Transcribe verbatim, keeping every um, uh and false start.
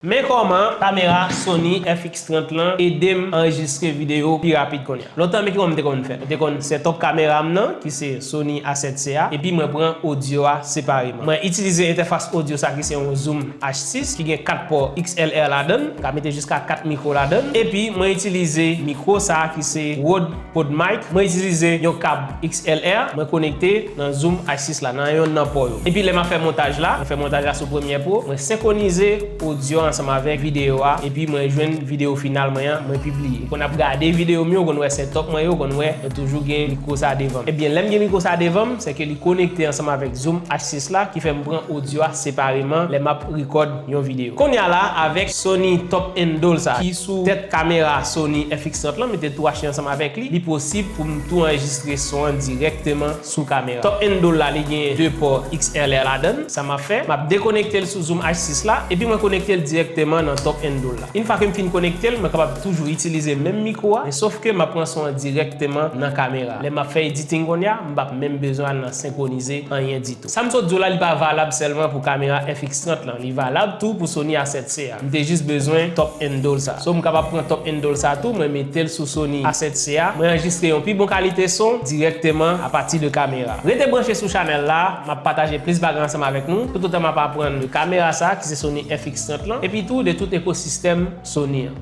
Men kòman kamera Sony F X trant lan ede m anrejistre videyo pi rapid kounye a. Lontan, men ki kòman m te konn fè? Mwen te konn set up kamera m nan, ki se Sony A sèt C a, epi mwen pran odyo a separeman. Mwen itilize entèfas odyo sa ki se yon Zoom H sis ki gen kat pò X L R ladan l, m ka mete jiska kat mikwo ladan l, epi mwen itilize mikwo sa ki se Rode PodMic, mwen itilize yon kab X L R, mwen konekte nan Zoom H sis la, nan yonn nan pò yo. Epi lè m ap fè montaj la, mwen fè montaj la sou Premiere Pro, mwen senkwonize odyo ansanm avèk videyo a, epi mwen jwenn videyo final mwen an, mwen pibliye. Ou konn ap gade videyo m yo, ou konn wè set up mwen yo, ou konn wè mwen toujou gen mikwo sa devan m. Ebyen, lè m gen mikwo sa devan m, se ke li konekte ansanm avèk Zoom H sis la, ki fè m pran odyo a separeman lè m ap record yon videyo. Kounye a la, avèk Sony Top Handle sa, ki sou tèt kamera Sony F X trant lan, m te tou achte ansanm avèk li, li posib pou m tou anrejistre son an dirèkteman sou kamera. Top Handle la, li gen de pò X L R ladan l. Sa m ap fè, m ap dekonekte l sou Zoom H sis la, epi mwen konekte l dirèkteman nan Top Handle la. Yon fwa ke m fin konekte l, mwen kapab toujou itilize menm mikwo a, men sof ke m ap pran son an dirèkteman nan kamera. Lè m ap fè editing kounye a, m p ap menm bezwen al nan senkwonize anyen ditou. Sa m sot di w la, li pa valab sèlman pou kamera F X trant lan, li valab tou pou Sony A sèt C a. M te jis bezwen Top Handle sa. So, m kapab pran Top Handle sa tou, mwen mete l sou Sony A sèt C a, mwen anrejistre yon pi bon kalite son dirèkteman apati de kamera. Rete branche sou chanèl la, m ap pataje plis bagay ansanm avèk nou, toutotan m ap aprann de kamera sa, ki se Sony F X trant lan, epi tou de tout ekosistèm Sony an.